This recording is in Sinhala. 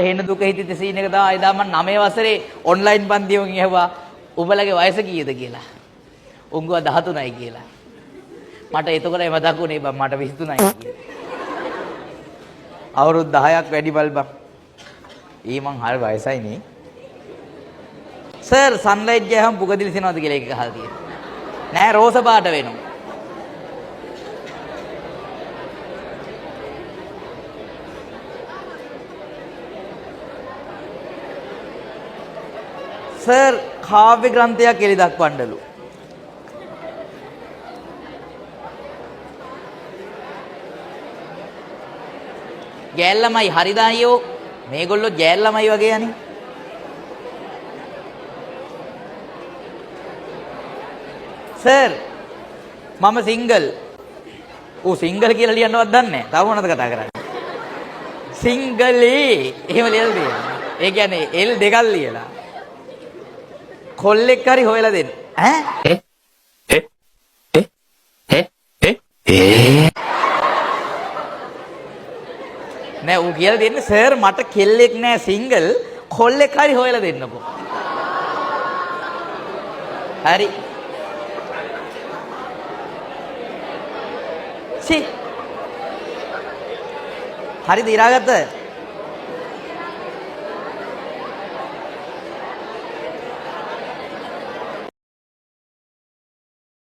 හෙන දුක හිතිත සීන් එක තමයි එදා මං 9 වසරේ ඔන්ලයින් පන්තියකින් ඇහුවා උඹලගේ වයස කීයද කියලා. උන් කිව්වා 13යි කියලා. මට එතකොටයි මතක් වුණේ බං මට 23යි කියලා. අවුරුදු 10ක් වැඩි බල් බං. ඊ මං හරි වයසයි නේ. සර් සන්ලයිට් ගියාම පුක දිලිසෙනවද කියලා එක අහලා තියෙනවා. නෑ රෝස පාට වෙනවා. සර් කාව්‍ය ග්‍රන්ථයක් එලි දක්වන්නලු. ගෑල් ළමයි හරිද අයියෝ? මේගොල්ලෝ ගෑල් ළමයි වගේ අනේ. සර් මම සිංගල්. ඌ සිංගල් කියලා ලියන්නවත් දන්නේ නැහැ. තව මොනවද කතා කරන්නේ? සිංගලී එහෙම ලියලා තියෙනවා. ඒ කියන්නේ L දෙකක් ලියලා. කොල්ලෙක් හරි හොයලා දෙන්න. ඈ? 에? 에? 에? 에? 에? නෑ ඌ කියලා දෙන්නේ සර් මට කෙල්ලෙක් නෑ සිංගල් කොල්ලෙක් හරි හොයලා දෙන්නකෝ. හරි. චි. හරිද ඉරාගත්ත?